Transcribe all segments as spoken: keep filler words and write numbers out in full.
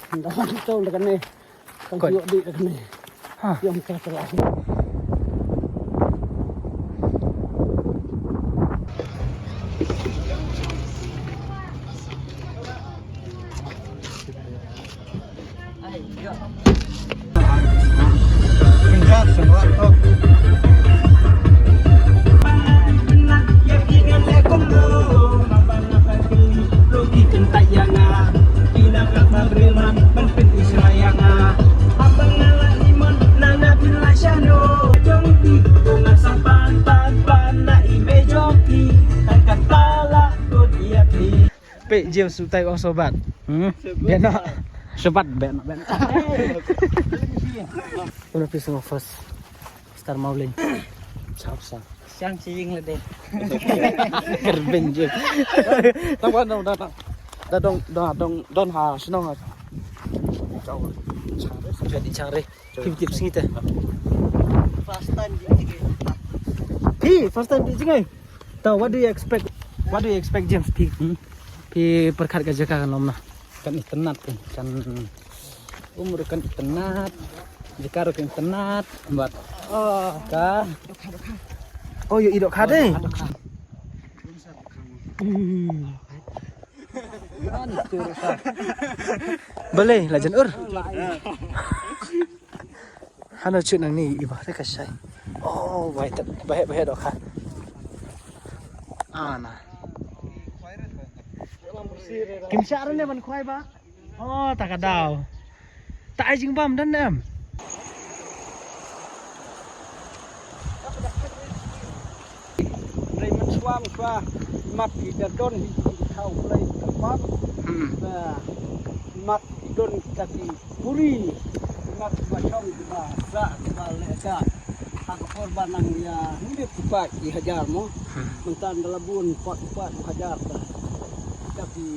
Nda wan to nda kane. Kan Kot. Tiok di nda kane. Ha. Yang telah telah. Pek James utai ong sobat. Hmm. Bena. Sobat bena bena. Una pi sung first. Star Mauling. Chap sa. Siang ching le de. Kerben je. Tang wan dong dong. Da dong da dong don ha shnong ha. Jadi chang re. Tip tip sini te. First time di sini. Hi, first time di sini. Tau, what do you expect? What do you expect, James? Phi, hmm? Phi pyrkhat ka jaka kan lom na. Kan itynnat phi, kan umur kan itynnat. Jaka ruh kan itynnat. But oh, ka. Oh, you eat ka deh. Balei la jan ur. Hano chut nang ni iba re ka shai. Oh, wai ta ba he ba he doh kha. Ana. Kim shah ne ban khwai ba. Oh, ta ka daw. Ta ai jingbam dan em. Hynrei mynshuwa mynshuwa mat ki da don hi ki thaw Blei ka pap. Hmm. Ba mat ki don kita ki puri. Mat ki ba shong ki ba sah ki ba leh ka. Ha ka por ba nang ïa hynriew ki pat ki hajar mo. Hmm. Mynta da la bun pat ki pat ki hajar ta. Kita ki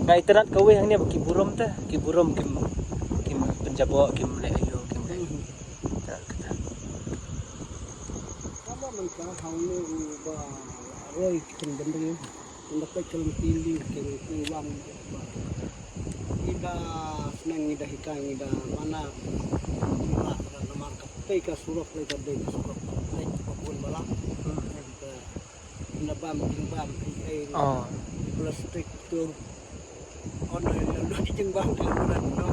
Nga itynnat kawei hangne ba ki burom te, ki burom kim, kim pynjaboh, kim leh aïu, kim leh. Itynnat kata. Kaba mynta hangne u ba roi ki pynbynriew. Ynda peit ka lynti li ki ngi wan ba ngi da sneng, ngi da hikai, ngi da mana. Ngi da namar ka pei ka surok, pei ka dei ka surok, pei ka bun bala. Ngi da, ngi da bam, ngi bam ei ei. Oh. Plastik tu. Ono ynda ki jingbam ki lam rat no.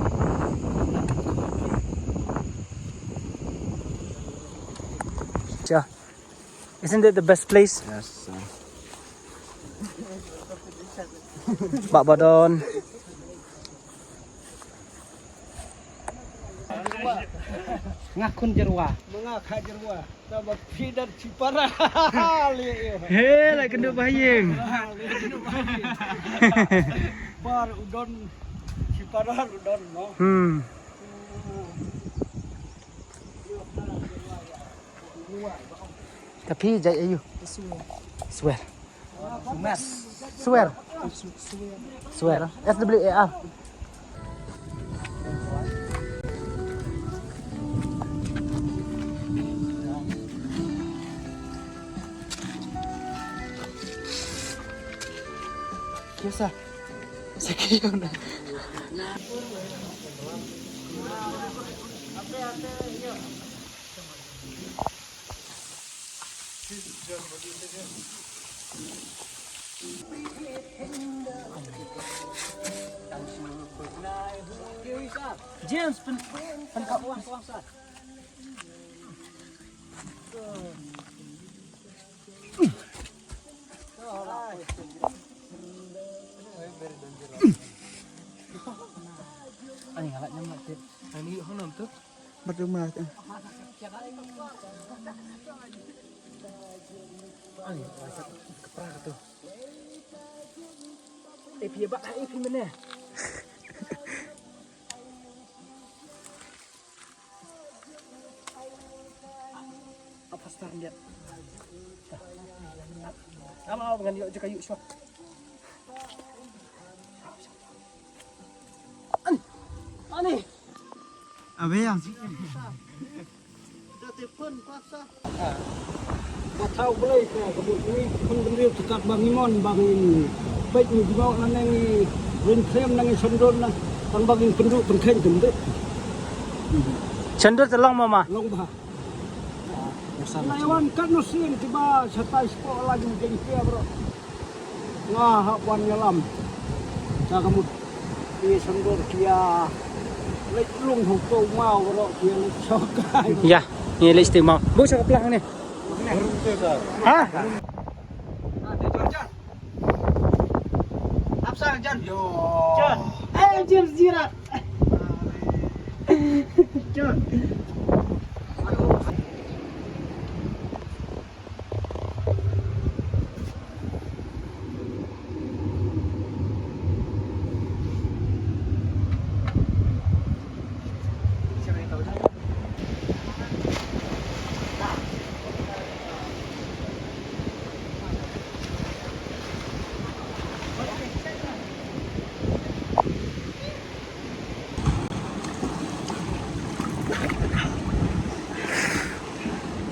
Cha. Isn't it the best place? Yes, sir. Bah Badon. Nga khun Jyrwa. Nga kha Jyrwa. Taba phi don Shipara. He, la kynduh ba ha ïing. Par u don Shipara u don, no. Hmm. Ta phi jait aïu? Swer. Swer. Swer. Swer. S W A R. Yes, sir. James, pyn, pynka wang, wang sa. Ani nga la nyam la tip. Ani hong nam tu. Batu mas. Ani la sa kepra tu. Eh, phi ba, eh, phi mene. Am, am, ngan ïoh jaka ïoh shuwa. Ani. Ani. Abe yang. Ba thaw Blei ka ka bun ni khun bynriew te kat ba ngi mon ba ngin peit ngi jubok na ngi rin thlem na ngi shandor na tang ba ngin pynduh pynkheiñ te mdit. Shandor te long mama. Long ba. Nai wan kat no sien kiba shatai spo la ju jeng kia bro. Nga hap wan nyalam. Sa ka mut. Ki sandor kia. Lek lung hong ko mau ro kia lek sokai. Ya, ni lek sting mau. Bu sa ka plang ni. Ha? Ap sa jan. Yo. Jan. Eh, jan jirat. Jan.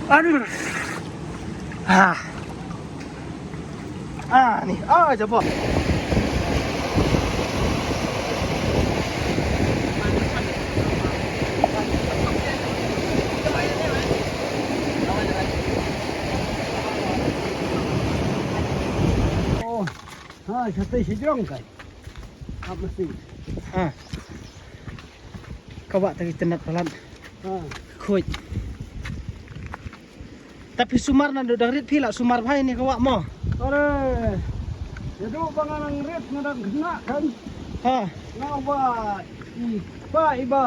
Aduh. Ah. Ah, ni. Ah, jabo. Oh. Ha, shatei shi jrong kai. Ap masi. Ha. Ka wah ta ki tynat palat. Ha. Khuid. Ta phi sumar na dang rit phi la sumar bha ïa ni ka wah mo. Are. Ïa du ba nga nang rit nga dang khynnah kan. Ha. Nga wah i pa iba.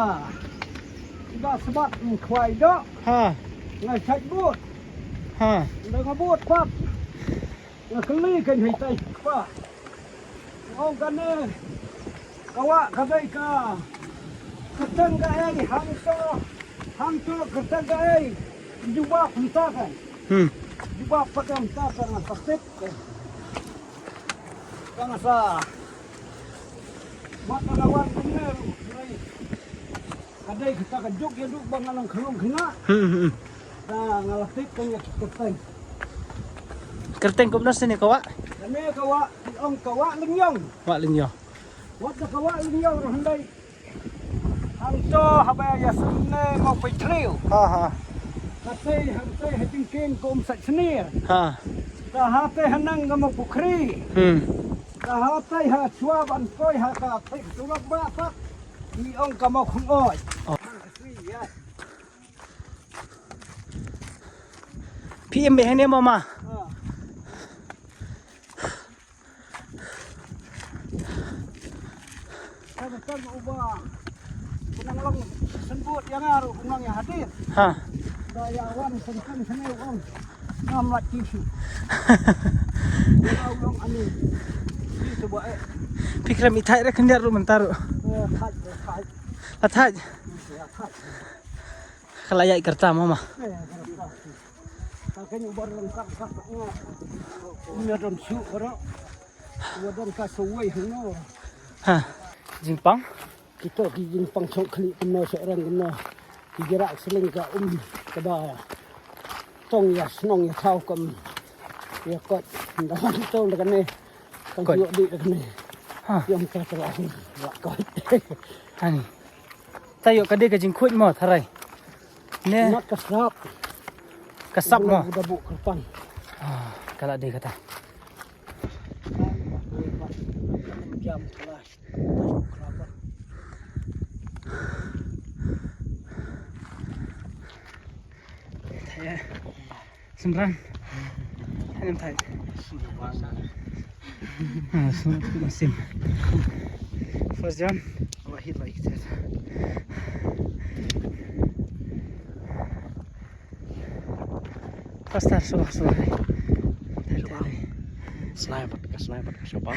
Iba sbat khwai doh. Ha. Nga shait bud. Ha. Dang nga bud pat. Nga kylli kan hei tai kpa. Ong kane ka wah ka dei ka kyrteng ka ei hangto hangto kyrteng ka ei. Jubab mynta kan. Hmm. Jubab pat mynta kan nga sa tip kan. Ka nga sa mat ka wan kumne. Ka dei kata ka juk ïa duk ba nga long khyllung khynnah. Hmm, hmm, hmm. Ka nga la tip ka ïa ki kyrteng. Kyrteng kumno sini ka wah? Kane ka wah ki ong ka wah Lyngngiong. Wah Lyngngiong. Wat da ka wah Lyngngiong ruh hynrei. Hangto haba ïa sene mo pei thriew. Ha, ha. Ka tei hangtei ha jingkieng ka um sait snier. Ha. Ka ha tei hanang ka mo pukhri. Hmm. Ka ha tei ha chua ban poi ha ka tei ka tulop ba pat. Ngi ong ka mawkhong oi. Oh. Phi im beh hangne mama. Ah. Ka ka uba. Kunang long sembut yang aru kunang yang hadir. Ha. Da ya wan sengkang sana ong. Ngam lait ki shu. Ong ani. Ki tu ba eh. Phi khlem ithai re khyndiat ruh mynta ruh. Eh, thait, eh, thait. La thait. Ya, thait. Ka la ïaid kyrta mama. Eh, kyrta. Ka kane uba rem kat kat. Nya don shu karo. Uba don ka sawai hano. Ha. Jingpang. Kito ki jingpang chong khlieh kumno sha rang kumno. Ki jrah sling ka um kaba tong ïa shnong ïa thaw kam ïa kot. Nda wan tong da kane. Kan kot. Ïoh di da kane. Ha. Ïoh ka tla hi la kot. Ani. Ta ïoh ka dei ka jingkhuid mo tharai. Ne. Mat ka sap. Ka sap mo. Uda bu kyrpang. Ah, ka la dei kata. Jam tharai. Sumran. Hanem thai. Ah, sumran tu masim. First John. Wahid lah iktir. Pastor, suba, suba. Sniper, ka sniper, ka sniper.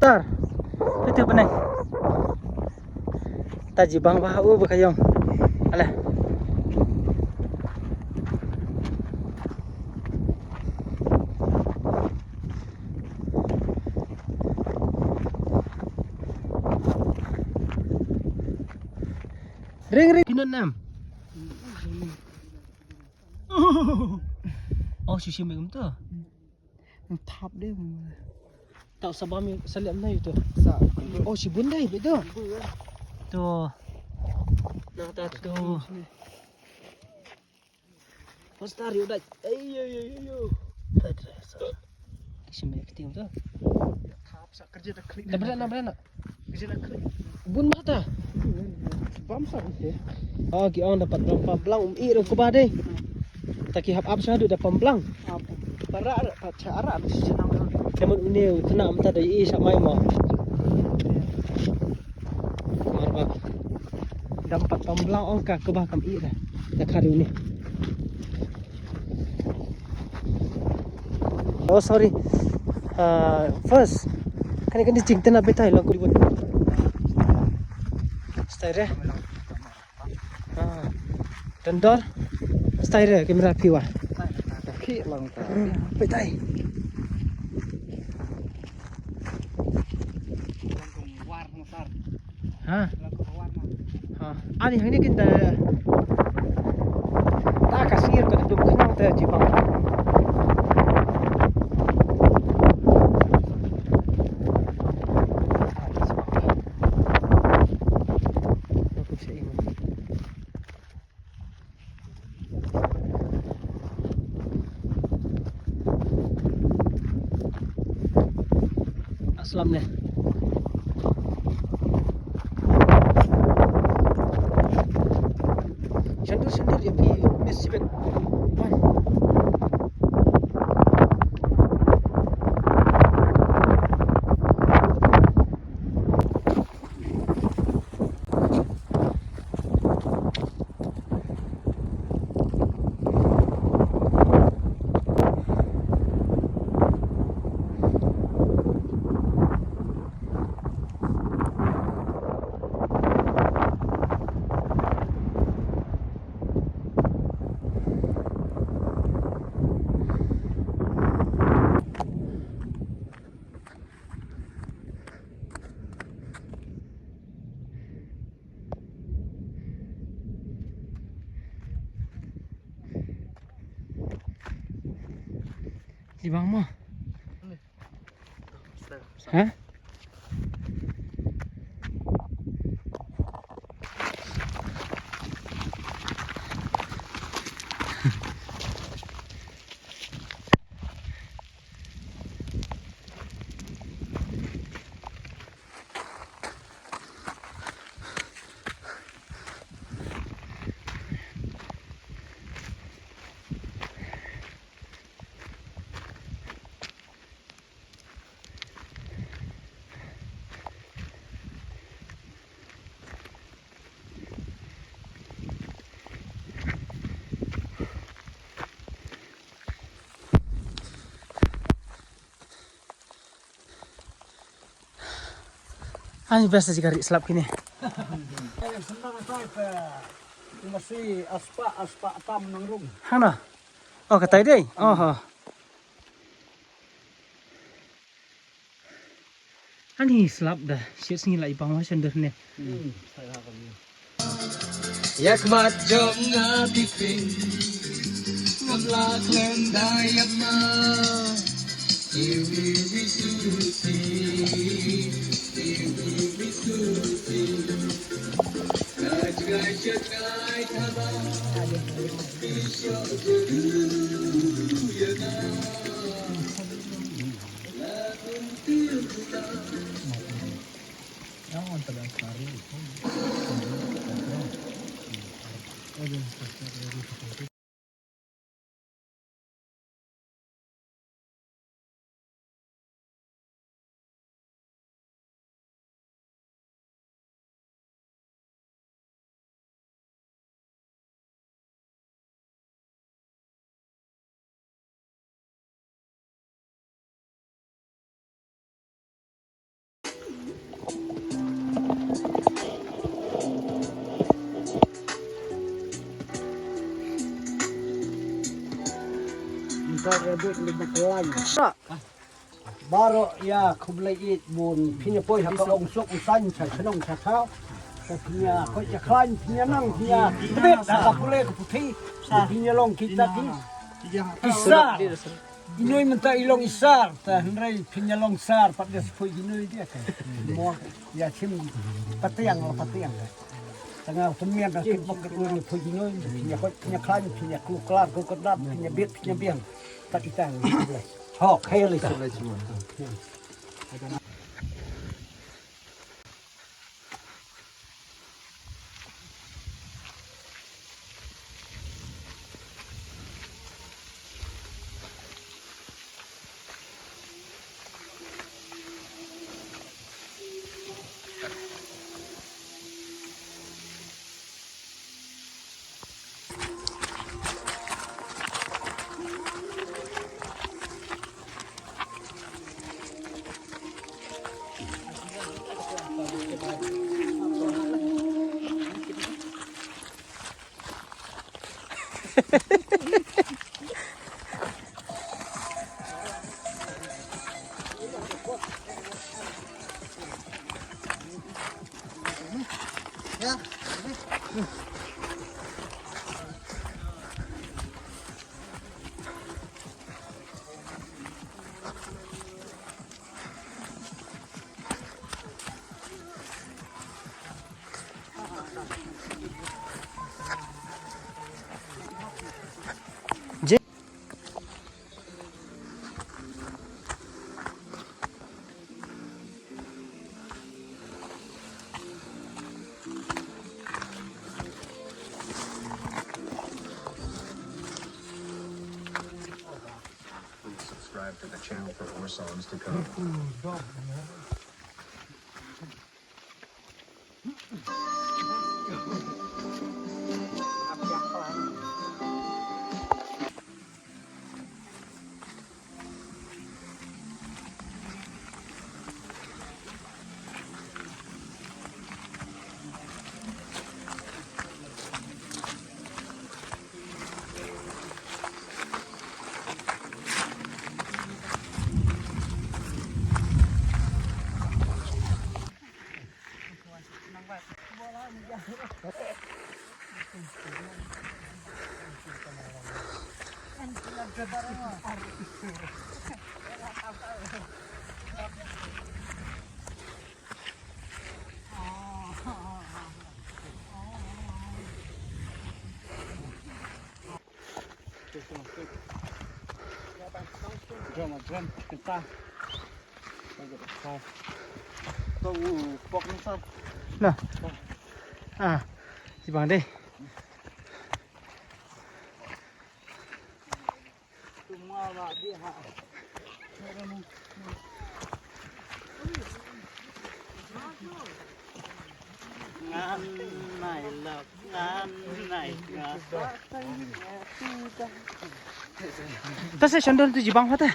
Tar. Itu benai. Taji bang bah u ba ka ïong. Alah. Ring ring. Kinon nam. Oh, sisi mai kumta. Thap deh. Tau sabam ïa sa lem na ïa tu. Sa. Oh, shibun dei beit tu. Tu. Na ta tu. Poster ïa dai. Ei ei ei ei. Shim ïa kti tu. Thap sa kerja dah klik. Dah berat na, berat na. Bun mata. Bam sa. Oh, ki ong dapat blang pam blang um i ro kuba dei. Ta ki hap ap sa du da pam blang. Para ara pa cha ara. Temen une u kena mata da i sa mai mo. Mar ba. Dapat pam blang ong ka kuba kam i da. Da ka du ni. Oh, sorry. Uh, first, kane kane jingtena betai lang kuri bun. Stay re. Ah. Tendor. Stay re, kamera piwa. Ki lang ta. Betai. Ha? Ha. Ani hangne kin da. Ta ka sir ka dum khnang ta jibang. Aslam ne. Shandur shandur ya pi mesibet. Wan. Di bang mo. Ha? Ani best ji kari slap kini. Masih aspa aspa tam nang rung. Hang na. Oh, katai dei. Oh, ha. Ani slap da. Shit sngi lai bang wa sender ne. Yak mat jong nga tipi. Baroh ïa khublei ïeit bun phin ïa poi ha ka longsuk u saiñ sha shnong sha thaw. Sa phin ïa koit ïa khlaiñ phin ïa nang phin ïa bit ha ka pule ka puthi. Phin ïa long kita ki. Isa. I Noi mynta i long i sar, ta hynrei phin ïa long sar, pat da shu poi i Noi dia ka. Mo ïa chim patiang la patiang. Tang nga u tymmen da kit bok kit Noi poi i Noi, phin ïa koit, phin ïa khlaiñ, phin ïa kluklar, kluklar, phin ïa bit, phin ïa biang. Pat i tang. Ho, khaïa lei. Please subscribe to the channel for more songs to come. Nah. Ah, jibang deh. Ta se chandon tu jibang pha te.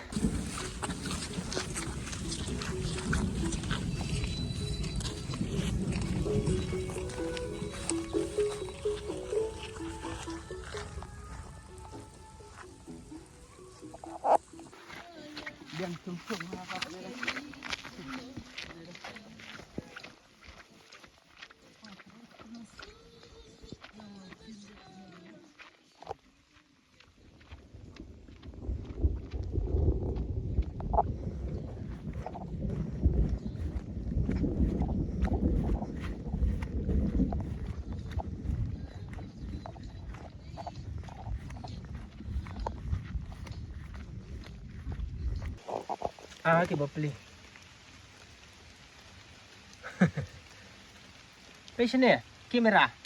Ah, ki bapli. Pei shane, camera.